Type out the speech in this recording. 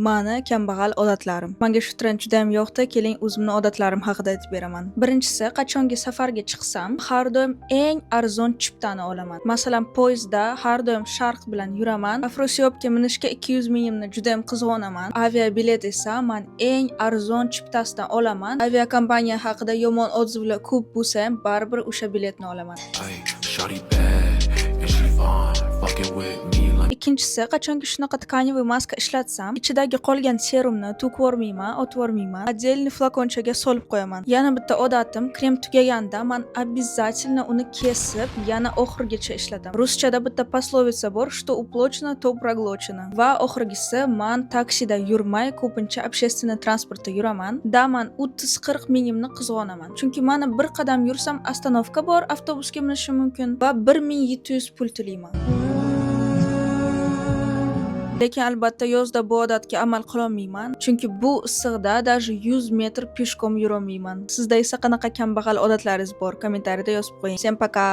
Mani kambag'al odatlarim. Manga shu trend judayam yoqdi. Keling, o'zimni odatlarim haqida aytib beraman. Birinchisi, qachongi safarga chiqsam, har doim eng arzon chiptani olaman. Masalan, poyezdda har doim Sharq bilan yuraman. Afrosiyobga minishga 200 mingimni judayam qizg'onaman. Aviabilet esa man eng arzon chiptasidan olaman. Aviakompaniya haqida yomon отзыв lar ko'p bo'lsa ham, baribir o'sha biletni olaman. Ay, shawty bad and she fine, fucking with me like Ikkinchisi, qachonki shunaqa тканевый maska ishlatsam, ichidagi qolgan serumni to'kib yubormayman, otib yubormayman. Отдельный flakonchaga solib qo'yaman. Yana bitta odatim, krem tugaganda man обязательно uni kesib, yana oxirigacha ishlataman. Ruschada bitta пословица bor: "Что уплочено, то проглочено". Va oxirgisi, man taksida yurmay, ko'pincha общественный transportda yuraman. Да, man 30-40 mingimni qizg'onaman. Chunki mani bir qadam yursam остановка bor, avtobusga minishim mumkin va 1700 pul to'layman. Lekin albatta yozda bu odatga amal qilolmayman, chunki bu issiqda даже 100 metr пешком yurolmayman. Sizda esa qanaqa kambag'al odatlaringiz bor? Kommentariyada yozib qo'ying. Всем пока.